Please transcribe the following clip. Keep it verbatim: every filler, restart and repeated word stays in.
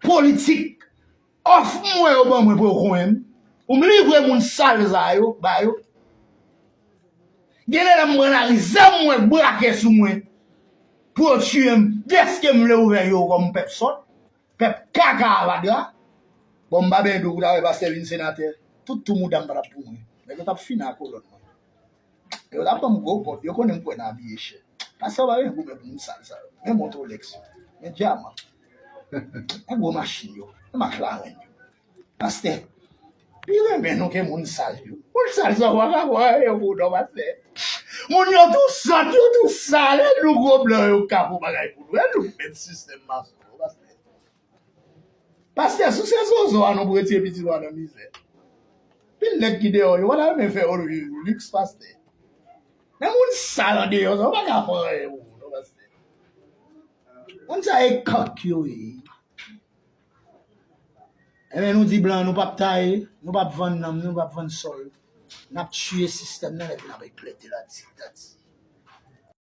politik. Òf m wè yo ban mwen pou yo konyen m. Pou m livre moun sal sa yo ba yo. Gen lè m pran lari, zam mwen brake sou mwen pou yo tiye m. Dèske m vle ouvè je w kòm pèp sòt, pèp kaka avadra. Bon, m pa benyen di w pou ta wè pastè vin senatè. Tout tou mouda m pa t ap pou mwen. Nèg yo t ap fini ak kolòn mwen. Yo t ap ban m gwo kòb, yo konnen m kwè nan abiye chè. Pastè pa gen goumen pou moun sal sa yo. Men mont Rolex yo. Men dyaman. Men gwo machin yo. Men McLaren yo. Pastè, li renmen nou ke moun sal yo. Moun sal sa yo pa ka fè anyen pou nou, pastè. Moun yo tou sòt, yo tou sal, e nou gwo blan yo k ka fè yon bagay pou nou. E nou k met sistèm mason yo, pastè. Pastè, si se zozo a nou pou retire pitit ou a nan mizè. Pil nèg ki deyò yo, pa ta renmen fè yo viv liks, pastè. Men moun sal andeyò sa, yo pa ka fè anyen pou ou, non, pastè. Moun sa e kòk yo ye. Ebyen, nou di blan, nou p ap taye, nou p ap vann nanm, nou p ap vann sòl. N ap tiye sistèm nan, epi n ap eklète la diktati.